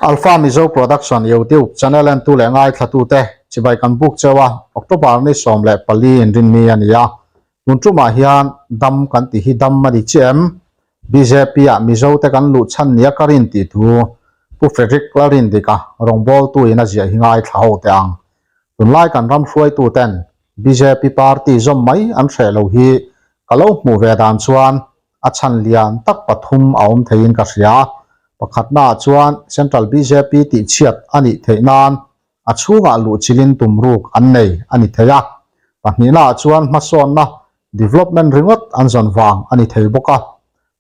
Alpha Mizo Production YouTube channel entu leh ngaithlatute chibai kan buk cheu a, October ni 14 inrinni a ni a. Tun tumah hian dam kan tih hi dam a ni chiah em? Bjp ah Mizo te kan luh chhan nia ka rin tih thu Pu Frederick Lalrindika rawngbawltu in a ziah hi ngaithla ho teh ang. Tunlai kan ram hruaitu ten bjp party zawm mai an hreh lo hi ka lo hmuh ve dan chuan a chhan lian tak pathum a awm theiin ka hria. Pakhatna ah chuan Central bjp tih chhiat a nih theih nan a chhungah luh chilin tum ruk an nei a ni thei a. Pahnihna ah chuan hmasawnna development ringawt an zawn vang a ni thei bawk a.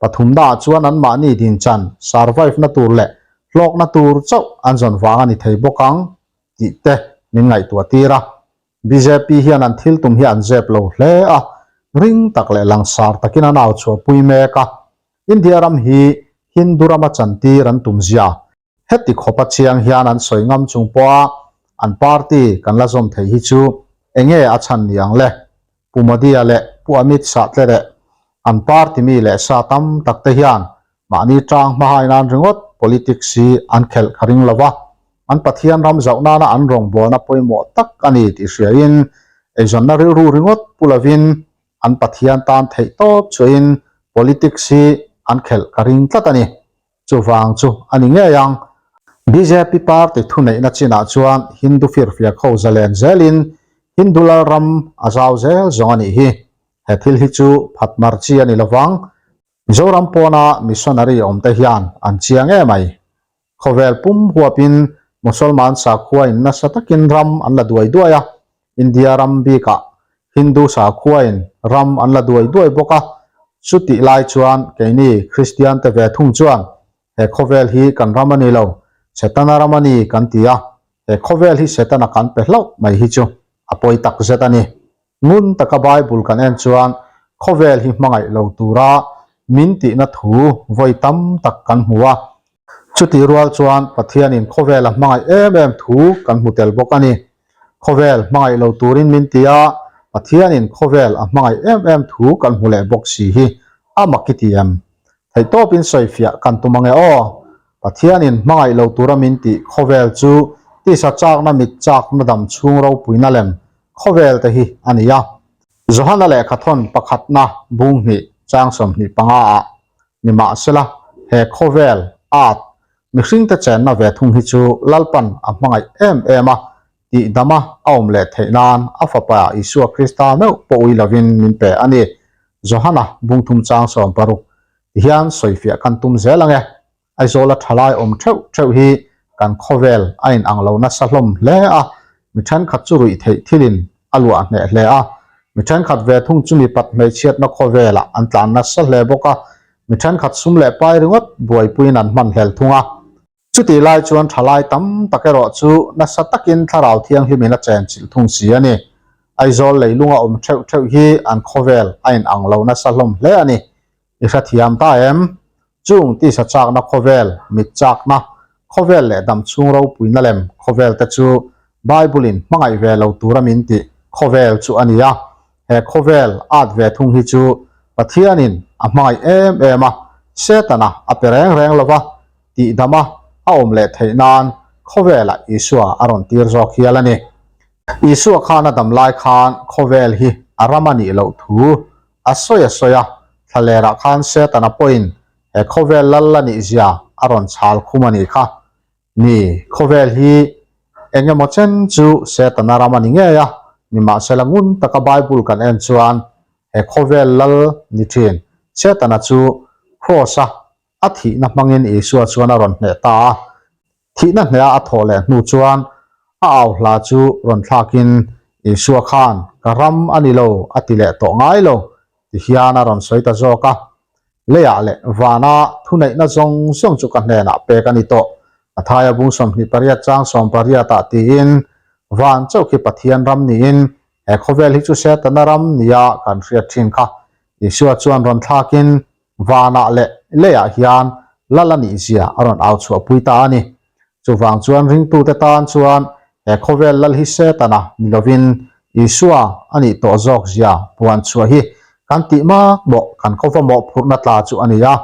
Pathumna ah chuan anmahni dinchan survive na tur leh hlawkna tur chauh an zawn vang a ni thei bawk ang tih te min ngaihtuah tir a. Bjp hian an thil tum hi an zep lo hle a, ring tak leh langsar takin an au chhuahpui mek a. India ram hi Hindu rama chantir an tum zia. Heti khawpa chiang hian an sawi ngam chung pawha an party kan la zawm thei hi chu enge a chhan ni ang le? Pu Modi-a leh Pu Amit Shah tle leh an party mi leh sa tam tak te hian mahni tang hmahai nan ringawt politics hi an khelh ka ring lo va, an Pathian ram zauh nana an rawngbawlna pawimawh tak a ni tih hriain eizawnna rilru ringawt pu lovin an Pathian tan theih tawp chuahin politics hi an khelh ka ring tlat a ni. Chuvang chu a ni ngei ang. Bjp party thuneihna chinah chuan Hindu firfiak ho zalen zelin Hindu lal ram a zau zel zawng a nih hi. He thil hi chu phat mar chi a ni lovang. Mizoram pawna missionary awmte hian an chiang em ai. Khawvel pum huapin Mosolman sakhuain nasa takin ram an la duai duai a, India ram bikah Hindu sakhuain ram an la duai duai bawk a, chutih lai chuan keini Kristian te ve thung chuan he khawvel hi kan ram a ni lo, Setana ram a ni kan ti a, he khawvel hi Setana kan pe hlauh mai hi chu a pawi tak zet a ni. Ngun taka Bible kan en chuan khawvel hi hmangaih lo tura min tihna thu vawi tam tak kan hmu a, Chutih rual chuan Pathianin khawvela hmangaih em em thu kan hmu tel bawk a ni. Khawvel hmangaih lo turin min ti a, Pathianin khawvel a hmangaih em em thu kan hmu leh bawk si hi a mak i ti em? Theihtawpin sawifiah kan tum ange aw. Pathianin hmangaih lo tura min tih khawvel chu tisa chakna mit chakna dam chhung ropuina lem khawvel te hi a ni a. Johana lehkhathawn pakhatna bung hnih chang 25 ah Nimahsela, he khawvel, art, mihringte chenna ve thung hi chu Lalpan a hmangaih em em a, tihdama a awm leh theih nan a Fapa Isua Krista meuh pawh ui lovin min pe a ni. Johana bungthum chang 60 tihian sawifiah kan tum zel ang e. Aizawla thalai awm theuh theuh hi kan khawvel a inang lo nasa hlawm hle a, mi thenkhat chu ruih theih thilin a luah hneh hle a, mi thenkhat ve thung chu mipat hmeichhiatna khawvelah an tlan nasa hle bawk a, mi thenkhat sum leh pai ringawt buaipuiin an hman hlel thung a. Chutih lai chuan thalai tam tak erawh chu nasa takin thlarau thianghlimin a chenchilh thung si a ni. Aizawl leilunga awm theuh theuh hi an khawvel a inang lo nasa hlawm hle a ni. I hrethiam ta em? Chung tisa chakna khawvel, mit chakna khawvel leh dam chhung ropuina lem khawvel te chu Bible in hmangaih ve lo tura min tih khawvel chu a ni a. He khawvel at ve thung hi chu Pathianin a hmangaih em em a, Setana a pe reng reng lo va, tihdama a awm leh theih nan khawvelah Isua a rawn tir zawk hial a ni. Isua khan a dam lai khan khawvel hi a ram a nih loh thu A sawi a sawi a, thlalerah khan Setana pawhin he khawvel lal la nih zia a rawn chhal khum a nih kha. Ni, khawvel hi eng emaw chen chu Setana ram a ni ngei a, nimahsela ngun taka Bible kan en chuan he khawvel lal ni thin Setana chu Kraws-a a thihna hmangin Isua chuan a rawn hneh ta a. Thihna hneha a thawh leh hnu chuan a au hla chu rawn thlakin Isua khan ka ram a ni lo a ti leh tawh ngai lo ti hian a rawn sawi ta zawk a. Leiah leh vana thuneihna zawng zawng chu ka hnenah pek a ni tawh. Mathaia bung 28 chang 18 ah tiin van chauh khi Pathian ram niin he khawvel hi chu Setana ram nia kan hriat thin kha Isua chuan rawn thlakin Vanah leh leiah hian lal a nih zia a rawn au chhuahpui ta a ni. Chuvang chuan ringtute tan chuan he khawvel lal hi Setana ni lovin Isua a nih tawh zawk zia puan chhuah hi kan tih mak mawh kan khawva mawhphurhna tla chu a ni a.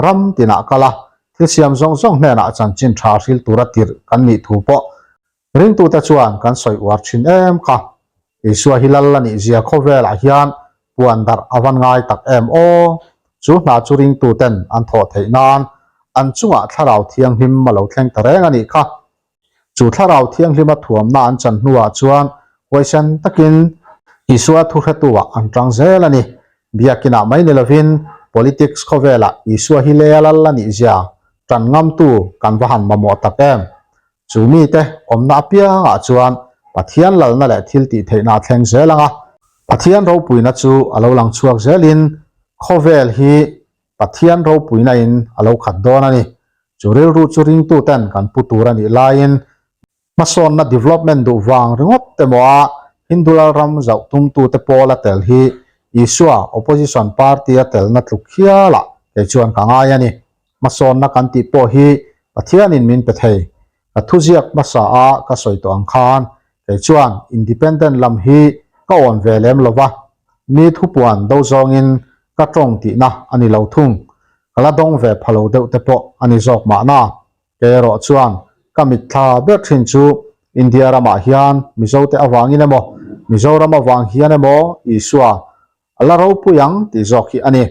Ram tinah kal a, thil. Thilsiam zawng zawng hnenah chanchin tha hril tura tirh kan nih thu pawh ringtute chuan kan sawi uar thin em kha. Isua hi lal a nih zia khawvelah hian puan darh a van ngai tak em aw! Chu hna chu ringtuten an thawh theih nan an chungah Thlarau Thianghlim a lo thleng ta reng a nih kha. Chu Thlarau Thianghlima thuamna an chan hnuah chuan huaisen takin Isua thuhretuah an tang zel a ni. Biakinah mai ni lovin politics khawvelah Isua hi lei a lal a nih zia tan ngamtu kan va han mamawh tak em? Chu mite awmna apiangah chuan Pathian lalna leh thil tih theihna a thleng zel ang a. Pathian ropuina chu a lo lang chhuak zelin khawvel hi Pathian ropuina in a lo khat dawn a ni. Chu rilru chu ringtuten kan pu tur a nih laiin hmasawnna development duh vang ringawt te maw a Hindu lalram zauh tumtute pawl a tel hi Isua opposition party a telna tluk hialah kei chuan ka ngai a ni. Hmasawnna kan tih pawh hi Pathianin min pe thei. Ka thuziak hmasa a ka sawi tawh ang khan kei chuan independent lam hi ka awn ve lem lo va, mi thupuan do zawngin ka tawng tihna a ni lo thung. Ka la dawng ve pha lo deuh te pawh a ni zawk mahna. Kei erawh chuan ka mitthla ber thin chu India ramah hian Mizote avangin emaw, Mizoram avang hian emaw Isua a la ropui ang tih zawk hi a ni.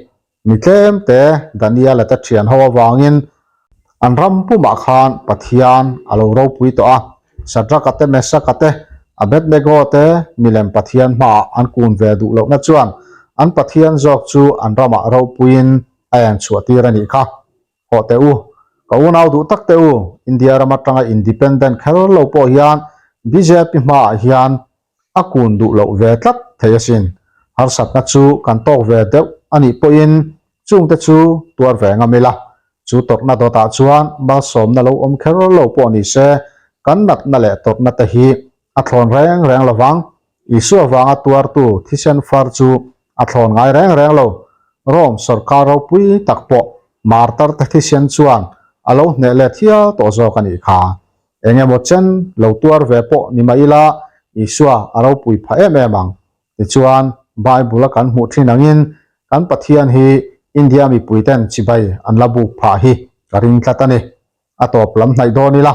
Mi tlem te Daniela te thian ho avangin an ram pumah khan Pathian a lo ropui tawh a, Shadrach-a te Meshach-a te Abednego te milem Pathian hmaah an kun ve duh lohna chuan an Pathian zawk chu an ramah ropuiin a en chhuah tir a nih kha. Hawh teh u, ka unau duh tak teh u, India ram atanga independent kher lo pawh hian bjp hmaah hian a kun duh loh ve tlat thei asin. Harsatna chu kan tawk ve deuh a nih pawhin chungte chu tuar ve ngam ila. Chu tawrhna dawtah chuan malsawmna lo awm kher lo pawh ni se, kan natna leh tawrhna te hi a thlawn reng reng lo vang. Isua vanga tuartu thisen far chu a thlawn ngai reng reng lo. Rome sorkar ropui tak pawh martar te thisen chuan a lo hneh let hial tawh zawk a nih kha. Eng emaw chen lo tuar ve pawh ni mah ila Isua a ropui phah em em ang. Tichuan, Bible a kan hmuh thin angin kan Pathian hi India mipuiten chibai an la buk phah hi ka ring tlat a ni. A tawp lam hnaih dawn ila,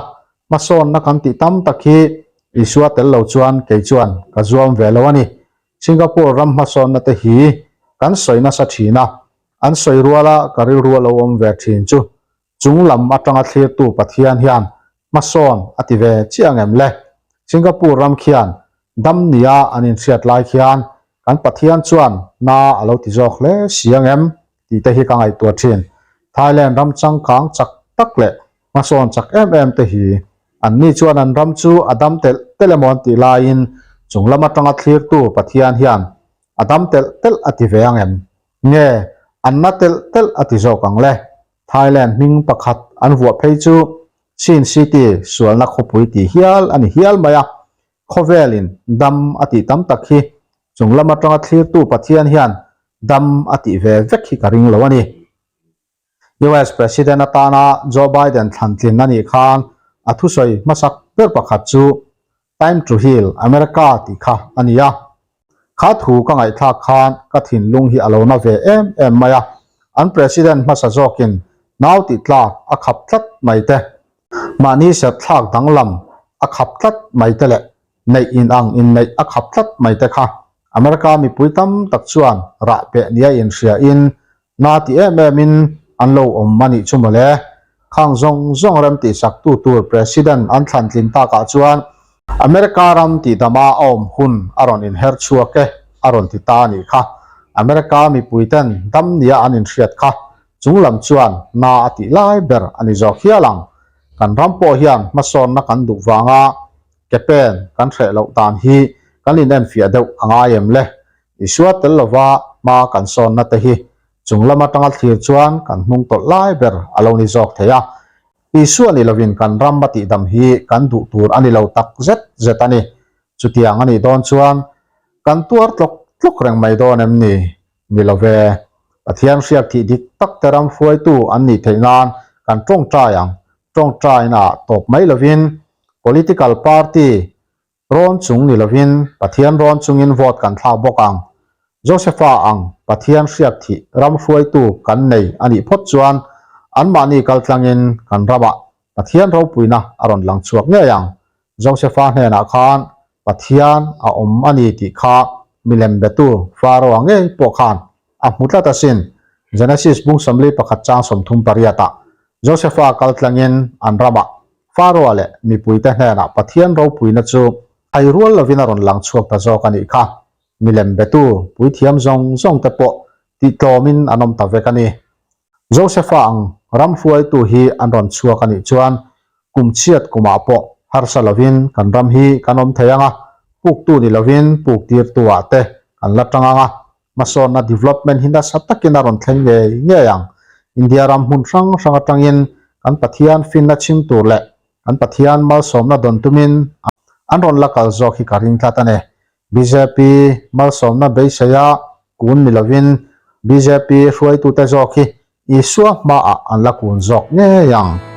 hmasawnna kan tih tam tak hi Isua tel lo chuan kei chuan ka zuam ve lo a ni. Singapore ram hmasawnna te hi kan sawi nasa thin a, an sawi ruala ka rilru a lo awm ve thin chu Chung lam atanga thlirtu Pathian hian hmasawn a ti ve chiah ang em le? Singapore ram khian dam nia an inhriat lai khian kan Pathian chuan na a lo ti zawk hle si ang em tih te hi ka ngaihtuah thin. Thailand ram changkang chak tak leh hmasawn chak em em te hi anni chuan an ram chu a dam telh telh emaw an tih laiin chung lam atanga thlirtu Pathian hian a dam telh telh a ti ve ang em? Nge an na telh telh a ti zawk ang le? Thailand hming pakhat an vuah phei chu Sin City sualna khawpui tih hial a ni hial mai a, khawvelin dam a tih tam tak hi chung lam atanga thlirtu Pathian hian dam a tih ve vek hi ka ring lo a ni. US President atana Joe Biden thlantlin a nih khan a thusawi hmasak ber pakhat chu Time to heal America tih kha a ni a. Kha thu ka ngaihthlak khan ka thinlung hi a lo na ve em em mai a. An President hmasa zawkin nau tih tlak a khap tlat mai te, mahni serh thlak danglam a khap tlat mai te leh neih inang inneih a khap tlat mai te kha America mipui tam tak chuan rah peh nia inhria in Na ti em em in an lo awm a nih chu mawle. Khang zawng zawng rem tihsak tu tur President an thlan tlin tak ah chuan America ram tihdam a awm hun a rawn inher chhuak e a rawn ti ta a nih kha. America mipui ten dam nia an inhriat kha chung lam chuan na a tih lai ber a ni zawk hial ang. Kan ram pawh hian hmasawnna kan duh vanga ke pen kan hreh loh dan hi kan inenfiah deuh a ngai em le. Isua tel lova hma kan sawnna te hi chung lam atanga thlir chuan kan hnung tawlh lai ber a lo ni zawk thei a. Isua ni lovin kan ram a tihdam hi kan duh tur a ni lo tak zet zet a ni. Chutiang a nih dawn chuan kan tuar tlawk tlawk reng mai dawn em ni? Ni lo ve. Pathian hriak thih dik tak te ram hruaitu an nih theih nan kan tawngtai ang. Tawngtaina tawp mai lovin political party Rawn chung ni lovin Pathian rawn chungin vote kan thlak bawk ang. Josepha ang Pathian hriak thih ram hruaitu kan nei a nih phawt chuan Anmahni kaltlangin kan ramah Pathian ropuina a rawn lang chhuak ngei ang. Josefa hnenah khan Pathian a awm a ni tih kha milem betu Faraoa ngei pawh khan a hmu tlat asin. Genesis bung 41 chang 38 ah Josefa kaltlangin an ramah Faraoa leh mipuite hnenah Pathian ropuina chu thai rual lovin a rawn lang chhuak ta zawk a nih kha. Milem betu puithiam zawng zawng te pawh tihtlawmin an awm ta vek a ni. Josefa ang ram hruaitu hi an rawn chhuak a nih chuan kum chhiat kumah pawh harsa lovin kan ram hi kan awm thei ang a, puktu ni lovin puk tirtu ah te kan la tang ang a, hmasawnna development hi nasa takin a rawn thleng ngei ngei ang. India ram hmun hrang hrang atangin kan Pathian finna chhim tur leh kan Pathian malsawmna dawn tumin an rawn la kal zawk hi ka ring tlat a ni. Bjp malsawmna beiseia kun ni lovin bjp hruaitute zawk hi Isua hmaah an la kun zawk ngei ang.